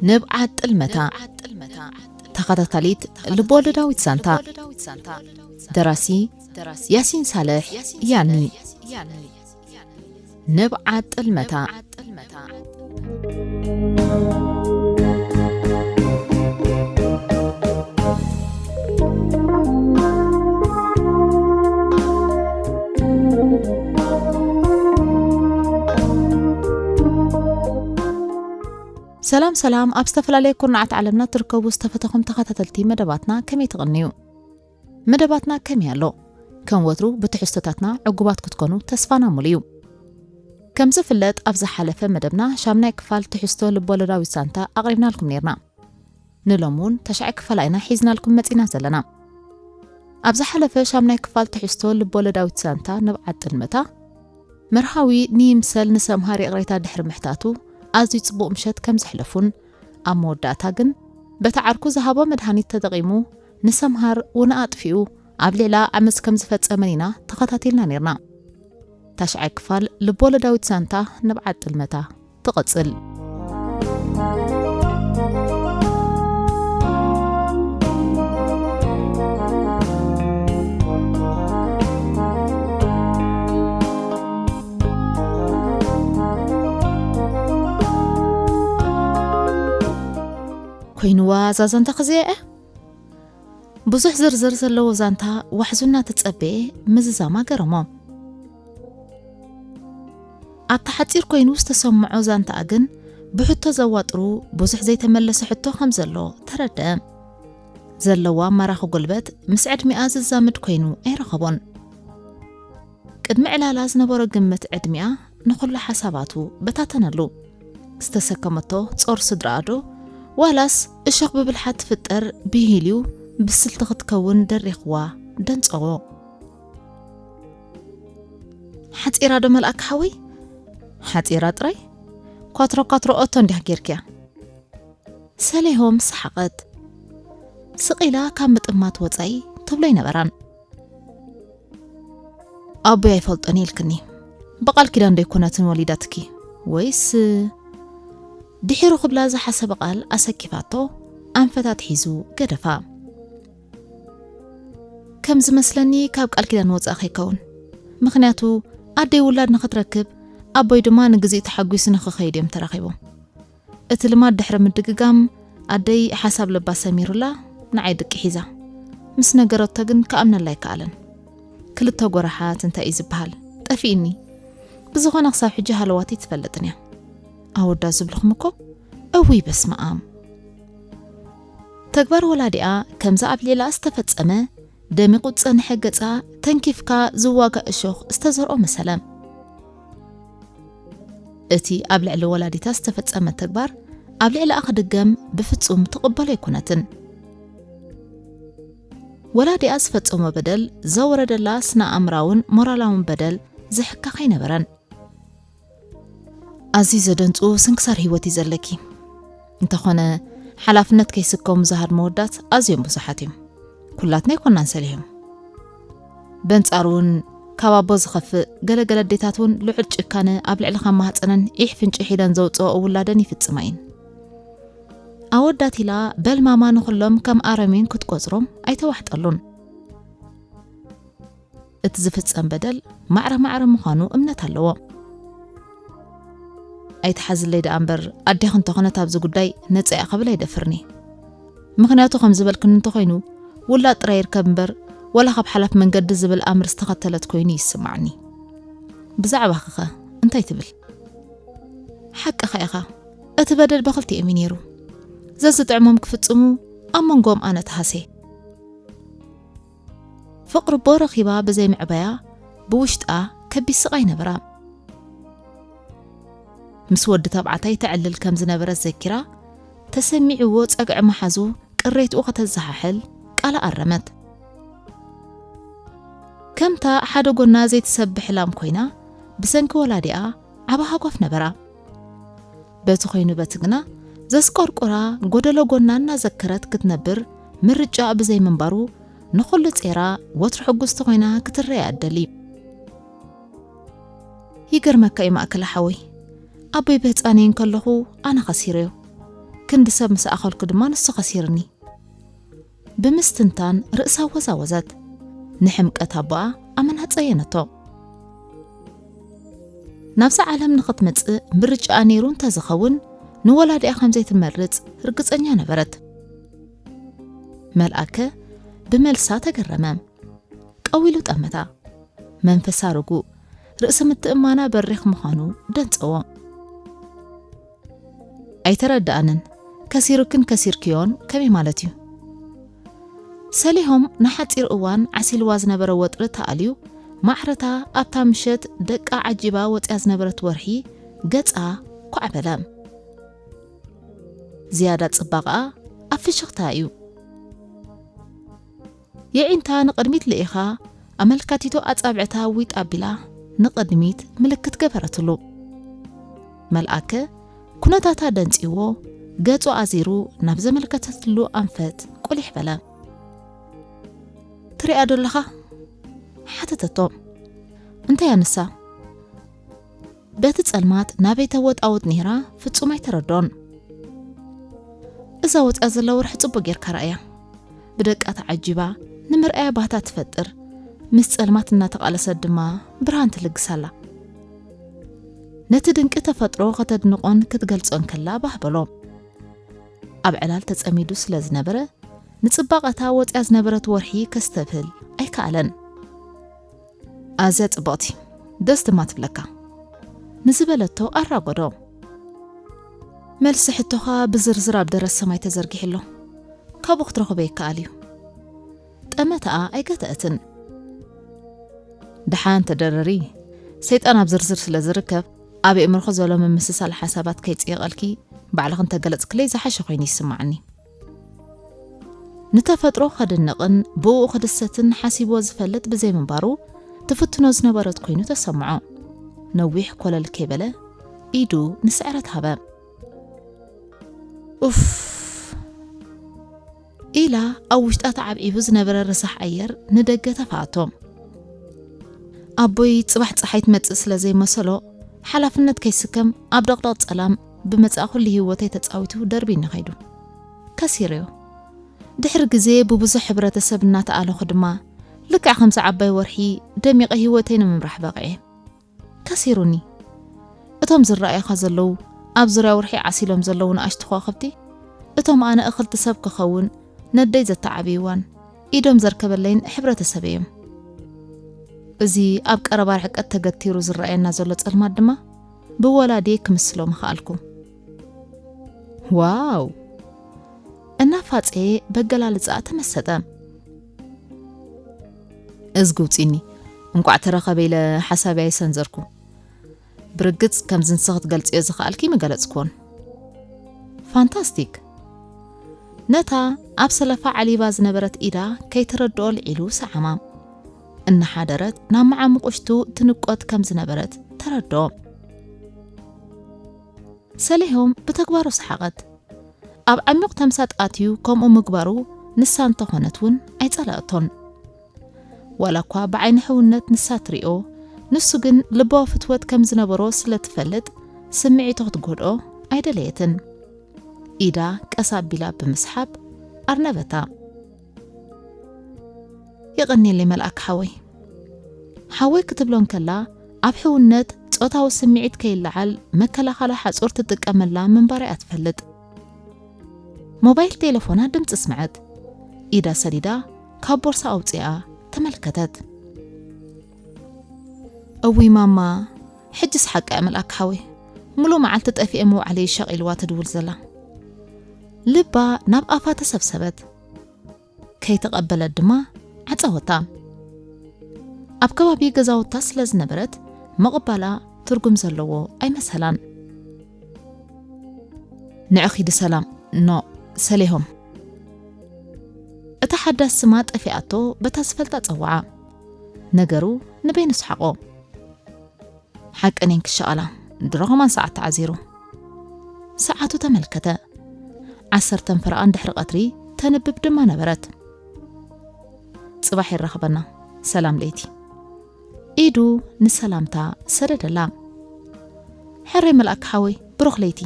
ንብዓት ጥልመታ፣ ተኸታታሊት ልቦወለዳዊት ዛንታ። ደራሲ ያሲን ሳልሕ ያኒ። ንብዓት ጥልመታ። ሰላም ሰላም፣ ኣብ ዝተፈላለየ ኩርናዓት ዓለምና ትርከቡ ዝተፈተኹም ተኸታተልቲ መደባትና ከመይ ትቕንዩ? መደባትና ከመይ ኣሎ? ከም ወትሩ ብትሕዝቶታትና ዕጉባት ክትኮኑ ተስፋና ሙሉ እዩ። ከም ዝፍለጥ ኣብ ዝሓለፈ መደብና ሻምናይ ክፋል ትሕዝቶ ልቦለዳዊት ዛንታ ኣቕሪብናልኩም ነይርና። ንሎም እውን ተሻዒ ክፋላ ኢና ሒዝናልኩም መጺና ዘለና። ኣብ ዝሓለፈ ሻምናይ ክፋል ትሕዝቶ ልቦለዳዊት ዛንታ ንብዓት ጥልመታ፣ መርሃዊ ንይምሰል ንሰምሃር ይቕሬታ ድሕሪ ምሕታቱ ኣዝዩ ጽቡቕ ምሸት ከም ዘሕለፉን ኣብ መወዳእታ ግን በቲ ዓርኩ ዝሃቦ መድሃኒት ተጠቒሙ ንሰምሃር ውነ ኣጥፊኡ ኣብ ልዕላ ዓመጽ ከም ዝፈጸመን ኢና ተኸታቲልና ነይርና። ታሽዓይ ክፋል ልቦለዳዊት ዛንታ ንብዓት ጥልመታ ትቕጽል። ኮይንዋ እዛ ዛንታ ክዘየዐ ብዙሕ ዝርዝር ዘለዎ ዛንታ ዋሕዙና ተጸበየ ምዝዛማ ገረሞ። ኣብቲ ሓጺር ኮይኑ ዝተሰምዖ ዛንታኣ ግን ብሕቶ ዘዋጥሩ ብዙሕ ዘይተመለሰ ሕቶ ከም ዘሎ ተረድአ። ዘለዋ ማራኺ ጉልበት ምስ ዕድሚኣ ዝዛምድ ኮይኑ ኣይረኸቦን። ቅድሚ ዕላላ ዝነበሮ ግምት ዕድሚኣ ንኹሉ ሓሳባቱ በታተነሉ። ዝተሰከመቶ ጾር ስድራኣ ዶ ዋላስ እሾኽ ብብልሓት ትፍጠር ብሂልዩ ብስልቲ ክትከውን ደሪኽዋ ደንጸዎ። ሓጺራ ዶ መልኣካ ሓወይ? ሓጺራ ጥራይ? ኳትሮ ኳትሮ ኦቶ እንዲያ ጌርክያ። ሰሌሆም ሰሓቐት። ስቕ ኢላ ካብ ምጥማት ወጻኢ ትብሎ ኣይነበራን። ኣቦይ ኣይፈልጦን ኢልክኒ። ብቓል ኪዳን ዶ ኣይኮነትን ወሊዳትኪ? ወይስ ድሒሩ ክብላ ዝሓሰበ ቃል ኣሰኪፋቶ ኣንፈታት ሒዙ ገደፋ። ከም ዝመስለኒ ካብ ቃል ኪዳን ወጻእ ከይከውን። ምኽንያቱ ኣደይ ውላድ ንኽትረክብ ኣቦይ ድማ ንግዚኡ ተሓጒሱ ንኽኸይድ እዮም ተራኺቦም። እቲ ልማድ ድሕሪ ምድግጋም ኣደይ ሓሳብ ልባ ሰሚሩላ ንዓይ ድቂ ሒዛ። ምስ ነገረቶ ግን ክኣምነላ ኣይከኣለን። ክልተ ጎራሓት እንታይ እዩ ዝበሃል? ጠፊእኒ። ብዝኾነ ክሳብ ሕጂ ሃለዋት ኣይትፈልጥን እያ። ኣወዳ ዝብልኹም እኮ እውይ በስመ ኣብ። ተግባር ወላዲኣ ከምዛ ኣብ ልዕላ ዝተፈጸመ ደሚቑ ዝጸንሐ ገጻ ተንኪፍካ ዝዋጋእ እሾኽ ዝተዘርኦ መሰለ። እቲ ኣብ ልዕሊ ወላዲታ ዝተፈጸመ ተግባር ኣብ ልዕሊኣ ክድገም ብፍጹም ትቕበሎ ኣይኮነትን። ወላዲኣ ዝፈጸሞ በደል ዘወረደላ ስነ ኣእምራውን ሞራላውን በደል ዝሕከኽ ኣይነበረን። ኣዝዩ ዘደንጹ ስንክሳር ህይወት እዩ ዘለኪ። እንተኾነ ሓላፍነት ከይስከሙ ዝሃድሙ ኣወዳት ኣዝዮም ብዙሓት እዮም። ኩላትና ኣይኮናን ሰሊሆም። በንጻሩ እውን ካብ ኣቦ ዝኸፍእ ገለገለ ኣዴታት እውን ልዑል ጭካነ ኣብ ልዕሊ ካብ ማህጸነን ዒሕ ፍንጭሕ ኢለን ዘውጽኦ ውላደን ይፍጽማ እየን። ኣወዳት ኢላ በልማማ ንኹሎም ከም ኣረሜን ክትቆጽሮም ኣይተዋሕጠሉን። እቲ ዝፍጸም በደል ማዕረ ማዕረ ምዃኑ እምነት ኣለዎ። ኣይትሓዝለይ ደኣ እምበር ኣዴኺ እንተኾነት ኣብዚ ጉዳይ ነጻ እያ ክብል ኣይደፍርኒ። ምኽንያቱ ከም ዝበልክኒ እንተኾይኑ ውላድ ጥራይ ይርከብ እምበር ወላ ካብ ሓላፍ መንገዲ ዝብል ኣምር ዝተኸተለት ኮይኑ ይስማዓኒ። ብዛዕባኺኸ እንታይ ትብል? ሓቅኻ ኢኻ። እቲ በደል ብኽልቲኦም እዩ ነይሩ። ዘዝጥዕሞም ክፍጽሙ ኣብ መንጎኦም ኣነ ተሃስየ። ፍቕሪ ኣቦ ረኺባ ብዘይ ምዕባያ ብውሽጣ ከቢድ ስቓይ ነበራ። ምስ ወዲ ተባዕታይ ተዕልል ከም ዝነበረት ዘኪራ፣ ተሰሚዕዎ ጸግዒ መሓዙ ቅሬትኡ ከተዘሓሕል ቃላ ኣረመት። ከምታ ሓደ ጎና ዘይትሰብሕ ላም ኮይና፣ ብሰንኪ ወላዲኣ ዓቢ ሃጓፍ ነበራ። በቲ ኮይኑ በቲ ግና ዘስቆርቆራ ጎደሎ ጎና እናዘከረት ክትነብር ምርጫ ብዘይ ምንባሩ ንኹሉ ጼራ ወትሩ ሕጉስቲ ኮይና ክትረኣ ኣደሊ። ይገርመካ እዩ ማእከል ሓወይ፣ ኣቦይ ብህጻነይ እንከለኹ ኣነ ከሲረዮ። ክንዲ ሰብ ምስ ኣኸልኩ ድማ ንሱ ከሲርኒ። ብምስትንታን ርእሳ ወዛወዘት። ንሕምቀት ኣቦኣ ኣመናጸየነቶ። ናብዛ ዓለም ንኽትመጽእ ምርጫኣ ነይሩ እንተዝኸውን፣ ንወላዲኣ ከም ዘይትመርጽ ርግጸኛ ነበረት። መልኣከ ብመልሳ ተገረመ። ቀዊሉ ጠመታ። መንፈሳ ርጉእ፣ ርእሲ ምትእማና በሪኽ ምዃኑ ደንጸዎ። ኣይተረድኣንን። ከሲሩክን ከሲርክዮን ከመይ ማለት እዩ? ሰሊሆም ንሓጺር እዋን ዓሲልዋ ዝነበረ ወጥሪ ተኣልዩ፣ ማዕረታ ኣብታ ምሸት ደቃ ዓጂባ ወጽያ ዝነበረት ወርሒ ገጻ ኳዕ በለ። ዝያዳ ጽባቐኣ ኣብ ፍሽኽታ እዩ። የዒንታ ንቕድሚት ልኢኻ፣ ኣመልካቲቶ ኣጻብዕታ ዊጥ ኣቢላ ንቕድሚት ምልክት ገበረትሉ። መልኣከ ኩነታታ ደንጺዎ፣ ገጹ ኣዚሩ ናብ ዘመልከተትሉ ኣንፈት ቁሊሕ በለ። "ትሪኣ ዶ ኣለኻ?" ሓተተቶ። "እንታይ ኣንሳ?" በቲ ጸልማት ናበይ ተወጣውጥ ነይራ ፍጹም ኣይተረድኦን። "እዛ ወጽያ ዘላ ወርሒ ጽቡቕ ጌርካ ረኣያ። ብደቃ ተዓጂባ፣ ንምርኣያ ባህታ ትፈጥር፣ ምስ ጸልማት እናተቓለሰት ድማ ብርሃን ትልግስ ኣላ።" ነቲ ድንቂ ተፈጥሮ ከተድንቖን ክትገልጾን ከላ ባህ በሎ። ኣብ ዕላል ተጸሚዱ ስለ ዝነበረ፣ ንጽባቐታ ወጽያ ዝነበረት ወርሒ ከስተብህል ኣይከኣለን። "ኣዝያ ጽብቕቲ፣ ደስ ድማ ትብለካ" ንዝበለቶ ኣራጎዶ። "መልሲ ሕቶኻ ብዝርዝር ኣብ ደረት ሰማይ ተዘርጊሑ ኣሎ። ካብኡ ክትረኽቦ ይከኣል እዩ።" ጠመተኣ ኣይገተአትን። "ደሓን ተደረሪ፣ ሰይጣን ኣብ ዝርዝር ስለ ዝርከብ፣ ኣብ ኣእምሮኺ ዘሎ ምምስሳል ሓሳባት ከይጽይቐልኪ፣ ባዕልኺ እንተገለጽክለይ ዝሓሸ ኮይኑ ይስምዓኒ።" ንተፈጥሮ ከድንቕን ብእኡ ክድሰትን ሓሲብዎ ዝፈልጥ ብዘይምንባሩ፣ ትፍትኖ ዝነበረት ኮይኑ ተሰምዖ። ነዊሕ ኮለል ከይበለ፣ ኢዱ ንስዕረት ሃበ። "ኡፍ!" ኢላ ኣብ ውሽጣ ተዓብዒቡ ዝነበረ ረሳሕ ኣየር ንደገ ተፋእቶ። ኣቦይ ጽባሕ ጸሓይ ትመጽእ ስለ ዘይመሰሎ፣ ሓላፍነት ከይስከም ኣብ ደቕደቕ ጸላም ብመጻኢ ኩሉ ህይወተይ ተጻዊቱ ደርቢኒ ከይዱ። ከሲረዮ። ድሕሪ ግዜ ብብዙሕ ሕብረተሰብ እናተኣለኹ ድማ፣ ልክዕ ከምዚ ዓባይ ወርሒ ደሚቐ ህይወተይ ንምምራሕ በቒዐ። ከሲሩኒ። እቶም ዝረኣዩኻ ዘለዉ፣ ኣብ ዙርያ ወርሒ ዓሲሎም ዘለዉ ንኣሽቱ ከዋኽብቲ፣ እቶም ኣነ እኽልቲ ሰብ ክኸውን ነደይ ዘተዓብይዋን ኢዶም ዘርከበለይን ሕብረተሰብ እዮም። እዚ ኣብ ቀረባ ርሕቀት ተገቲሩ ዝረኣየና ዘሎ ጸልማት ድማ ብወላዲየ ክምስሎ ምኽኣልኩ። ዋው! እናፋጸየ በገላልጻኣ ተመሰጠ። እዝጊ ውጺኒ፣ እንቋዕ ተረኸበ ኢለ ሓሳበይ ኣይሰንዘርኩ። ብርግጽ ከምዚ ንስኺ ክትገልጽዮ ዝኸኣልኪ ምገለጽኩዎን። ፋንታስቲክ! ነታ ኣብ ሰለፋ ዓሊባ ዝነበረት ኢዳ ከይተረድኦ ኣልዒሉ ሰዓማ። እናሓደረት ናብ መዓሙቕ ውሽጡ ትንቆት ከም ዝነበረት ተረድኦ። ሰሊሆም ብተግባሩ ሰሓቐት። ኣብ ዓሚቕ ተምሳጥ ኣትዩ ከምኡ ምግባሩ ንሳ እንተኾነት እውን ኣይጸለኣቶን። ዋላ እኳ ብዓይኒ ሕውነት ንሳ ትሪኦ፣ ንሱ ግን ልባዊ ፍትወት ከም ዝነበሮ ስለ ትፈልጥ ስምዒቱ ክትጎድኦ ኣይደለየትን። ኢዳ ቀስ ኣቢላ ብምስሓብ ኣርነበታ። "የቐንየለይ መልኣክ ሓወይ።" ሓወይ ክትብሎ እንከላ ኣብ ሕውነት ጾታዊ ስምዒት ከይለዓል መከላኸሊ ሓጹር ትጥቀመላ ምንባራ እያ ትፈልጥ። ሞባይል ቴሌፎና ድምጺ ስምዐት። ኢዳ ሰዲዳ ካብ ቦርሳ ኣውጺኣ ተመልከተት። "እውይ ማማ፣ ሕጅስ ሓቃ እያ መልኣክ ሓወይ። ሙሉእ መዓልቲ ጠፊኤ ምውዓለይ ሸቕ ኢልዋ ትድውል ዘላ።" ልባ ናብ ኣፋ ተሰብሰበት። ከይተቐበለት ድማ ዓጸወታ። ኣብ ከባቢ ገዛውታ ስለ ዝነበረት ምቕባላ ትርጉም ዘለዎ ኣይመሰላን። "ንዒ ኺዲ ሰላም፣ ኖ፣ ሰሊሆም።" እታ ሓዳስ ስማ ጠፊኣቶ በታ ዝፈልጣ ጸውዓ። ነገሩ ንበይኑ ሰሓቖ። ሓቀኔን ክሸቐላ፣ ድሮ ኸማን ሰዓት ተዓዚሩ። ሰዓቱ ተመልከተ። ዓሰርተን ፈረቓን ድሕሪ ቀትሪ ተንብብ ድማ ነበረት። "ጽባሕ የራኽበና፣ ሰላም ለይቲ።" ኢዱ ንሰላምታ ሰደደላ። "ሕራይ መልኣክ ሓወይ፣ ብሩኽ ለይቲ።"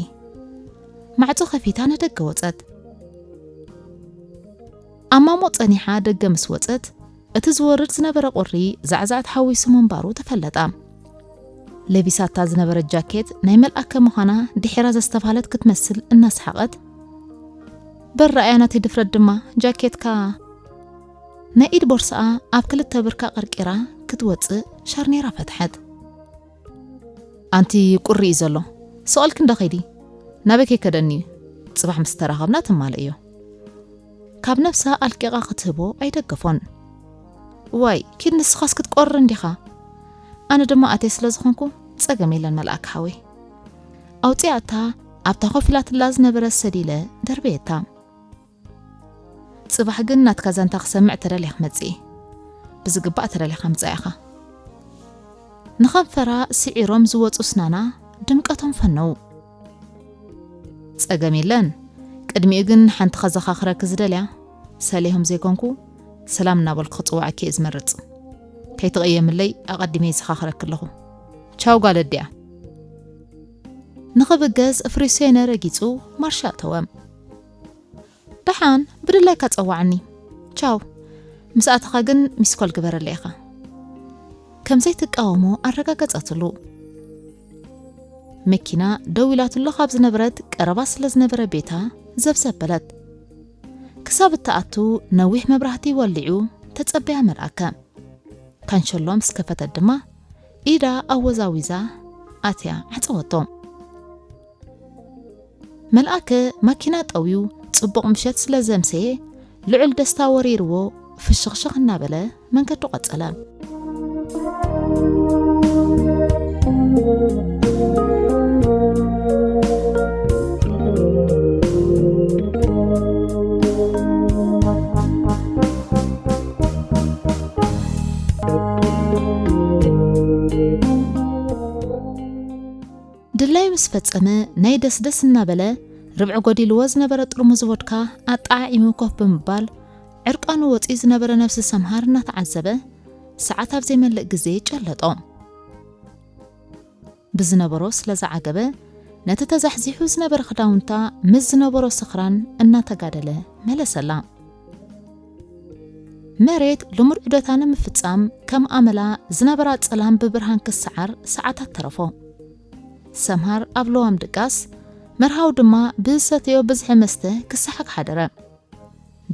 ማዕጾ ከፊታ ንደገ ወጸት። ኣብ ማሞ ጸኒሓ ደገ ምስ ወጸት፣ እቲ ዝወርድ ዝነበረ ቁሪ ዛዕዛዕ ተሓዊሱ ምንባሩ ተፈለጣ። ለቢሳታ ዝነበረት ጃኬት ናይ መልኣከ ምዃና ድሒራ ዘስተብሃለት ክትመስል እናሰሓቐት፣ "በራእያ ናተይ ድፍረት ድማ ጃኬትካ" ናይ ኢድ ቦርሳኣ ኣብ ክልተ ብርካ ቀርቂራ ክትወጽእ ሻርኔራ ፈትሐት። "ኣንቲ ቁሪ እዩ ዘሎ፣ ስቕ ኢልኪ እንዶ ኸይዲ፣ ናበይ ከይከደኒ እዩ፣ ጽባሕ ምስ ተራኸብና ትማልእዮ" ካብ ነብሳ ኣልቂቓ ክትህቦ ኣይደገፎን። "ዋይ ኪድ፣ ንስኻስ ክትቆሪ እንዲኻ፣ ኣነ ድማ ኣትየ ስለ ዝኾንኩ ጸገም የለን መልኣክ ሓወይ" ኣውጺኣታ ኣብታ ኮፍ ኢላትላ ዝነበረት ሰዲለ ደርበየታ። "ጽባሕ ግን ናትካ ዛንታ ክሰምዕ ተደልያ ክመጽእ እየ። ብዝግባእ ተደሊኻ ምጻእ ኢኻ" ንኸንፈራ ስዒሮም ዝወጹ ስናና ድምቀቶም ፈነው። "ጸገም የለን፣ ቅድሚኡ ግን ሓንቲ ከዘኻኽረኪ ዝደልያ፣ ሰሌሆም ዘይኮንኩ ሰላም እናበልኩ ክጽውዓኪ እየ ዝመርጽ። ከይትቕየምለይ ኣቐዲመ ይዘኻኽረኪ ኣለኹ። ቻው ጓል ኣዲኣ" ንኽብገስ ፍሪሴነ ረጊጹ ማርሻ ኣተወ። "ደሓን፣ ብድላይካ ጸዋዕኒ። ቻው። ምስ ኣተኻ ግን ሚስኮል ግበረለይ ኢኻ" ከም ዘይትቃወሞ ኣረጋገጸትሉ። መኪና ደው ኢላትሉ ካብ ዝነበረት ቀረባ ስለ ዝነበረ ቤታ ዘብዘብ በለት። ክሳብ እትኣቱ ነዊሕ መብራህቲ ወሊዑ ተጸበያ መልኣከ። ካንሸሎ ምስ ከፈተት ድማ ኢዳ ኣወዛዊዛ ኣትያ ዓጸወቶ። መልኣከ ማኪና ጠውዩ ጽቡቕ ምሸት ስለ ዘምሰየ ልዑል ደስታ ወሪርዎ ፍሽኽሽኽ እናበለ መንገዱ ቀጸለ። ድላዩ ምስ ፈጸመ ናይ ደስደስ እናበለ ርብዒ ጎዲልዎ ዝነበረ ጥርሙዝ ቮድካ ኣጠዓዒሙ ኮፍ ብምባል ዕርቃኑ ወጺኡ ዝነበረ ነብሲ ሰምሃር እናተዓዘበ ሰዓት ኣብ ዘይመልእ ግዜ ጨለጦ። ብዝነበሮ ስለ ዝዓገበ ነቲ ተዛሕዚሑ ዝነበረ ክዳውንታ ምስ ዝነበሮ ስኽራን እናተጋደለ መለሰላ። መሬት ልሙድ ዑደታ ንምፍጻም ከም ኣመላ ዝነበራ ጸላም ብብርሃን ክሰዓር ሰዓታት ተረፎ። ሰምሃር ኣብ ለዋም ድቃስ፣ መርሃው ድማ ብዝሰተዮ ብዝሒ መስተ ክሰሓግ ሓደረ።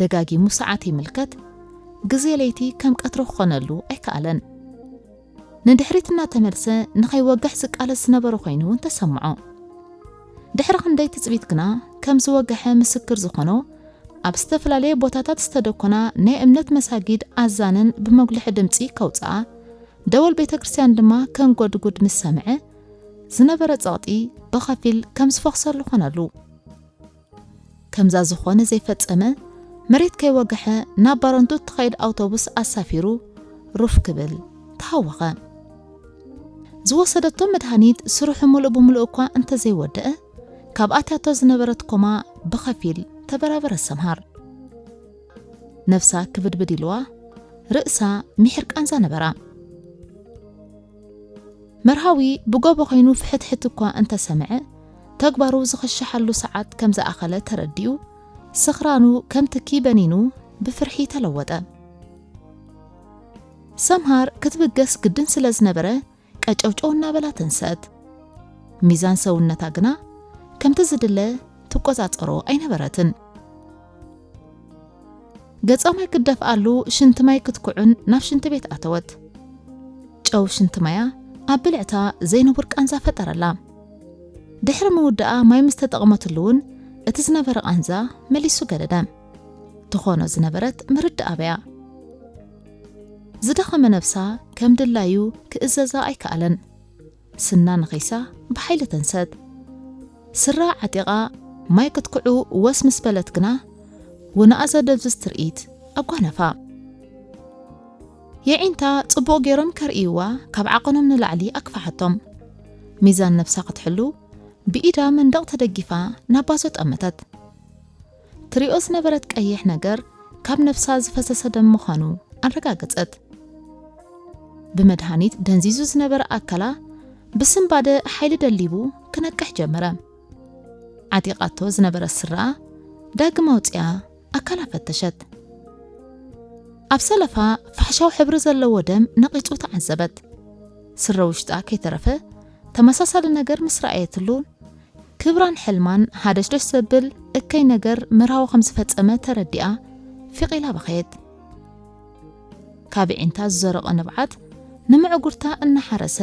ደጋጊሙ ሰዓት ይምልከት፣ ግዜ ለይቲ ከም ቀትሪ ክኾነሉ ኣይከኣለን። ንድሕሪት እናተመልሰ ንኸይወግሕ ዝቃለስ ዝነበረ ኮይኑ እውን ተሰምዖ። ድሕሪ ክንደይ ትጽቢት ግና ከም ዝወግሐ ምስክር ዝኾኖ ኣብ ዝተፈላለየ ቦታታት ዝተደኮና ናይ እምነት መሳጊድ ኣዛንን ብመጉልሒ ድምጺ ከውጽኣ፣ ደወል ቤተ ክርስቲያን ድማ ከንጎድጉድ ምስ ሰምዐ ዝነበረ ጸቕጢ ብኸፊል ከም ዝፈኽሰሉ ኾነሉ። ከምዛ ዝኾነ ዘይፈጸመ መሬት ከይወግሐ ናብ ባረንቱ እትኸይድ ኣውቶቡስ ኣሳፊሩ ሩፍ ክብል ተሃወኸ። ዝወሰደቶ መድሃኒት ስርሑ ሙሉእ ብሙሉእ እኳ እንተዘይወደአ፣ ካብ ኣትያቶ ዝነበረት ኮማ ብኸፊል ተበራበረ ሰምሃር። ነፍሳ ክብድብድ ኢልዋ፣ ርእሳ ምሒር ቃንዛ ነበራ። መርሃዊ ብጎቦ ኾይኑ ፍሕትሕት እኳ እንተሰምዐ፣ ተግባሩ ዝኽሽሓሉ ሰዓት ከም ዝኣኸለ ተረዲኡ፣ ስኽራኑ ከም ትኪ በኒኑ ብፍርሒ ተለወጠ። ሰምሃር ክትብገስ ግድን ስለ ዝነበረ፣ ቀጨውጨው እናበላ ተንሰት። ሚዛን ሰውነታ ግና ከምቲ ዝድለ ትቆጻጸሮ ኣይነበረትን። ገጻ ማይ ክትደፍኣሉ ሽንቲ ማይ ክትኩዕን ናብ ሽንቲ ቤት ኣተወት። ጨው ሽንቲ ማያ ኣብ ብልዕታ ዘይንቡር ቃንዛ ፈጠረላ። ድሕሪ ምውዳኣ ማይ ምስ ተጠቕመትሉ እውን እቲ ዝነበረ ቃንዛ መሊሱ ገደደ። ትኾኖ ዝነበረት ምርዳእ ኣበያ። ዝደኸመ ነብሳ ከም ድላዩ ክእዘዛ ኣይከኣለን። ስና ነኺሳ ብሓይሊ ተንሰት። ስራ ዓጢቓ ማይ ክትኩዑ ወስ ምስ በለት ግና፣ ውንኣ ዘደብዝዝ ትርኢት ኣጓነፋ። የዒንታ ጽቡቕ ገይሮም ከርእይዋ ካብ ዓቐኖም ንላዕሊ ኣግፋሓቶም። ሚዛን ነብሳ ክትሕሉ ብኢዳ መንደቕ ተደጊፋ ናብ ባዞ ጠመተት። ትሪኦ ዝነበረት ቀይሕ ነገር ካብ ነብሳ ዝፈሰሰ ደም ምዃኑ ኣረጋገጸት። ብመድሃኒት ደንዚዙ ዝነበረ ኣካላ ብስንባደ ሓይሊ ደሊቡ ክነቅሕ ጀመረ። ዓጢቓቶ ዝነበረ ስረኣ ዳግም ኣውጺኣ ኣካላ ፈተሸት። ኣብ ሰለፋ ፋሕሻው ሕብሪ ዘለዎ ደም ነቒጹ ተዓዘበት። ስረ ውሽጣ ከይተረፈ ተመሳሳሊ ነገር ምስ ረኣየትሉ፣ ክብራን ሕልማን ሃደሽደሽ ዘብል እከይ ነገር መርሃዊ ከም ዝፈጸመ ተረዲኣ ፊቕ ኢላ በኸየት። ካብ ዒንታ ዝዘረቐ ንብዓት ንምዕጉርታ እናሓረሰ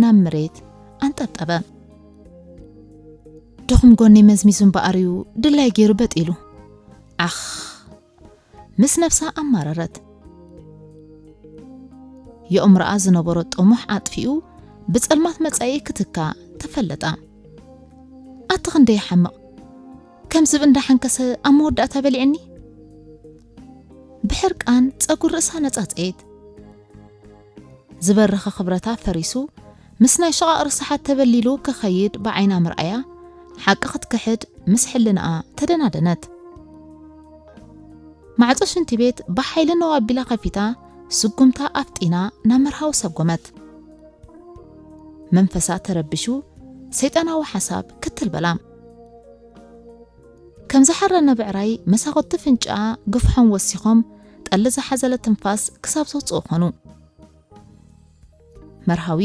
ናብ መሬት ኣንጠብጠበ። ድኹም ጎኒ መዝሚዙ እምበኣር እዩ ድላይ ገይሩ በጥ ኢሉ። ዓኽ! ምስ ነብሳ ኣማረረት። የእምሮኣ ዝነበሮ ጥሙሕ ኣጥፊኡ ብጸልማት መጻኢ ክትካ ተፈለጣ። ኣቲ ክንደይ ይሓምቕ! ከም ዝብኢ እንዳሓንከሰ ኣብ መወዳእታ በሊዕኒ። ብሕርቃን ጸጉሪ ርእሳ ነጻጸየት። ዝበረኸ ክብረታ ፈሪሱ፣ ምስ ናይ ሽቓቕ ርስሓት ተበሊሉ ክኸይድ ብዓይና ምርኣያ፣ ሓቂ ክትክሕድ ምስ ሕልናኣ ተደናደነት። ማዕጾ ሽንቲ ቤት ብሓይሊ ነው ኣቢላ ከፊታ፣ ስጉምታ ኣፍጢና ናብ መርሃዊ ሰጎመት። መንፈሳ ተረቢሹ፣ ሰይጣናዊ ሓሳብ ክትል በላ። ከም ዝሓረነ ብዕራይ መሳኹቲ ፍንጫኣ ግፍሖም ወሲኾም፣ ጠሊ ዝሓዘለ ትንፋስ ክሳብ ዘውጽኡ ኾኑ። መርሃዊ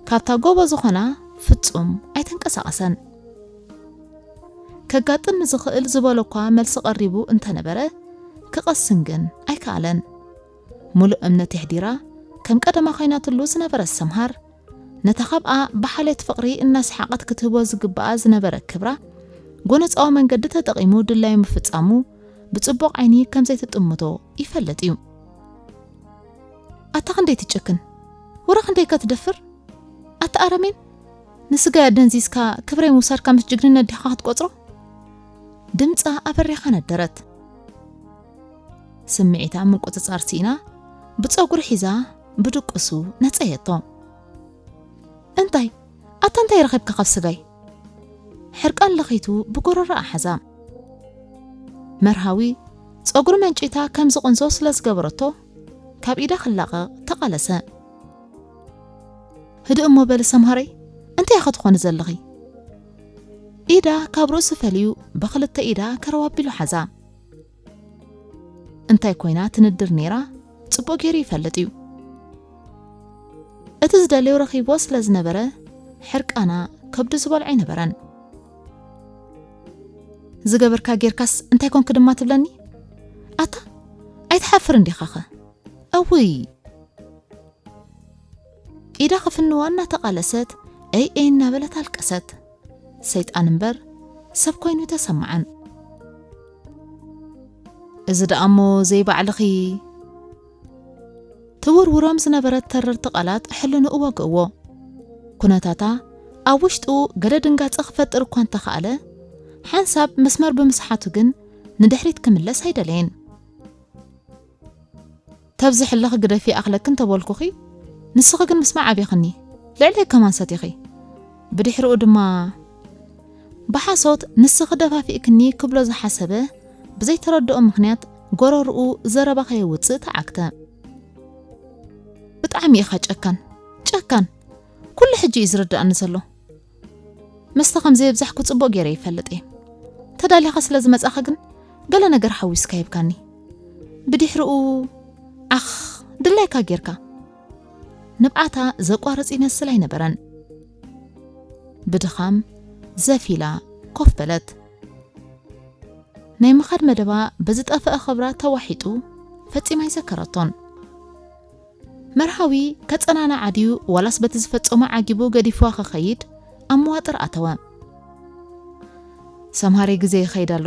ካብታ ጎቦ ዝኾና ፍጹም ኣይተንቀሳቐሰን። ከጋጥም ዝኽእል ዝበሎ እኳ መልሲ ቀሪቡ እንተነበረ፣ ክቐስን ግን ኣይከኣለን። ሙሉእ እምነት የሕዲራ፣ ከም ቀደማ ኮይናትሉ ዝነበረት ሰምሃር፣ ነታ ካብኣ ብሓልዮት ፍቕሪ እናሰሓቐት ክትህቦ ዝግብኣ ዝነበረ ክብራ፣ ጎነጻዊ መንገዲ ተጠቒሙ ድላዩ ምፍጻሙ ብጽቡቕ ዓይኒ ከም ዘይትጥምቶ ይፈልጥ እዩ። ኣታ ክንደይ ትጭክን! ወረ ክንደይ ከ ትደፍር! ኣታ ኣረሜን! ንስጋይ ኣደንዚዝካ ክብረይ ምውሳድካ ምስ ጅግንነት ዲኻ ክትቆጽሮ? ድምጻ ኣበሪኻ ነደረት። ስምዒታ ምቁጽጻር ስኢና፣ ብጸጉሪ ሒዛ ብድቅሱ ነጸየቶ። እንታይ? ኣታ እንታይ ረኺብካ ካብ ስጋይ? ሕርቃን ለኺቱ ብጎረሮኣ ሓዛ። መርሃዊ ጸጉሪ መንጪታ ከም ዝቕንዞ ስለ ዝገበረቶ፣ ካብ ኢዳ ክላቐቕ ተቓለሰ። ህድእ እሞ በሊ ሰምሃረይ፣ እንታይ ኢኺ ትኾኒ ዘለኺ? ኢዳ ካብ ርእሱ ፈልዩ ብኽልተ ኢዳ ከረው ኣቢሉ ሓዛ። እንታይ ኮይና ትንድር ነይራ ጽቡቕ ገይሩ ይፈልጥ እዩ። እቲ ዝደልዮ ረኺብዎ ስለ ዝነበረ፣ ሕርቃና ከብዱ ዝበልዖ ኣይነበረን። ዝገበርካ ጌርካስ እንታይ ኮንክ ድማ ትብለኒ? ኣታ ኣይትሓፍርን ዲኻኸ? እውይ! ኢዳ ክፍንዋ እናተቓለሰት፣ ኤይ ኤይ እናበለት ኣለቀሰት። ሰይጣን እምበር ሰብ ኮይኑ ተሰምዓን። እዚ ደኣ እሞ ዘይባዕልኺ! ትውርውሮም ዝነበረት ተረርቲ ቃላት ሕልንኡ ወግእዎ። ኩነታታ ኣብ ውሽጡ ገለ ድንጋጸ ክፈጥር እኳ እንተኸኣለ፣ ሓንሳብ መስመር ብምስሓቱ ግን ንድሕሪት ክምለስ ኣይደለየን። ተብዝሒ ኣለኺ ግደፊ ይኣኽለኪ እንተበልኩኺ፣ ንስኺ ግን ምስማዕ ኣብኺኒ፣ ልዕለይ ከማን ሰቲኺ። ብድሕሪኡ ድማ ብሓሶት ንስኺ ደፋፊእክኒ ክብሎ ዝሓሰበ ብዘይተረድኦ ምኽንያት ጎረርኡ ዘረባ ከየውጽእ ተዓግተ። ብጣዕሚ ኢኻ ጨካን፣ ጨካን! ኩሉ ሕጂ እዩ ዝርድኣኒ ዘሎ። መስተ ከም ዘየብዛሕኩ ጽቡቕ ገይረ ይፈልጥ እየ። ተዳሊኻ ስለ ዝመጻኻ ግን ገለ ነገር ሓዊስካ ሂብካኒ። ብድሕሪኡ ዓኽ ድላይካ ጌርካ። ንብዓታ ዘቋርጽ ይመስል ኣይነበረን። ብድኻም ዘፊላ ኮፍ በለት። ናይ ምኻድ መደባ ብዝጠፍአ ክብራ ተዋሒጡ ፈጺማ ኣይዘከረቶን። መርሃዊ ከጸናንዓ ድዩ ዋላስ በቲ ዝፈጸሞ ዓጊቡ ገዲፍዋ ክኸይድ ኣብ መዋጥር ኣተወ። ሰምሃረይ ግዜ ይኸይድ ኣሎ።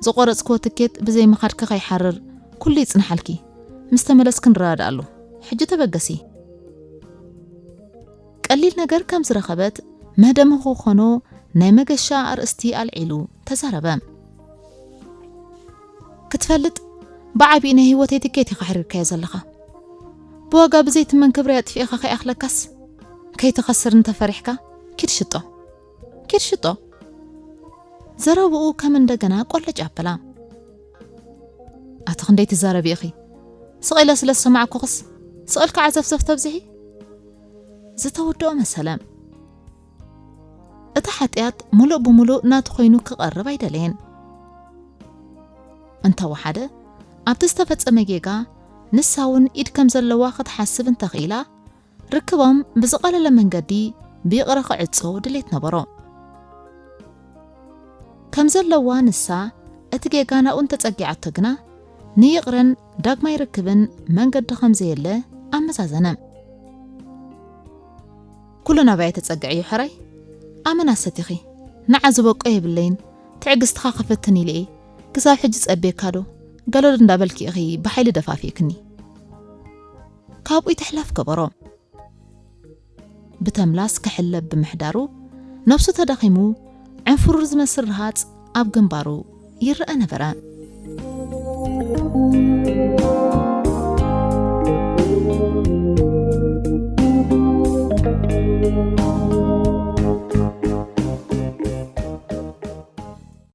ዝቖረጽክዎ ትኬት ብዘይ ምኻድኪ ከይሓርር ኩሉ ይጽንሓልኪ። ምስ ተመለስኪ ንረዳድኣሉ። ሕጂ ተበገሲ። ቀሊል ነገር ከም ዝረኸበት መደመ ክኾኖ ናይ መገሻ ኣርእስቲ ኣልዒሉ ተዛረበ። ክትፈልጥ ብዓቢኡ ናይ ህይወተይ ትኬት ኢኻ ሕሪርካዮ ዘለኻ። ብዋጋ ብዘይትመን ክብሪ ኣጥፊእኻ ከይኣኽለካስ ከይትኸስር እንተፈሪሕካ ኪድ ሽጦ። ኪድ ሽጦ። ዘረብኡ ከም እንደገና ቆለጭ ኣበላ። ኣቲ ክንደይ ትዛረቢ ኢኺ? ስቕ ኢለ ስለ ዝሰማዕኩኽስ ስቕ ኢልካ ዓዘፍዘፍ ተብዝሒ? ዝተወድኦ መሰለ። እቲ ሓጢኣት ምሉእ ብምሉእ ናቱ ኮይኑ ክቐርብ ኣይደለየን። እንተወሓደ ኣብቲ ዝተፈጸመ ጌጋ ንሳ እውን ኢድ ከም ዘለዋ ክትሓስብ እንተኽኢላ፣ ርክቦም ብዝቐለለ መንገዲ ብይቕረ ክዕጾ ድሌት ነበሮ። ከም ዘለዋ ንሳ እቲ ጌጋ ናብኡ እንተጸጊዓቶ ግና፣ ንይቕረን ዳግማይ ርክብን መንገዲ ከም ዘየለ ኣመዛዘነ። ኩሉ ናባይ ተጸግዐ እዩ ሕራይ፣ ኣመና ሰቲኺ፣ ንዓ ዝበቆ የብለይን፣ ትዕግስትኻ ክፍትን ኢለ እየ። ክሳብ ሕጂ ጸቤካ ዶ? ገለዶ እንዳበልኪ ኢኺ ብሓይሊ ደፋፊእክኒ። ካብኡ ይትሕለፍ ገበሮ። ብተምላስ ክሕለብ ብምሕዳሩ ነብሱ ተዳኺሙ፣ ዕንፍሩር ዝመስል ረሃጽ ኣብ ግንባሩ ይረኣ ነበረ።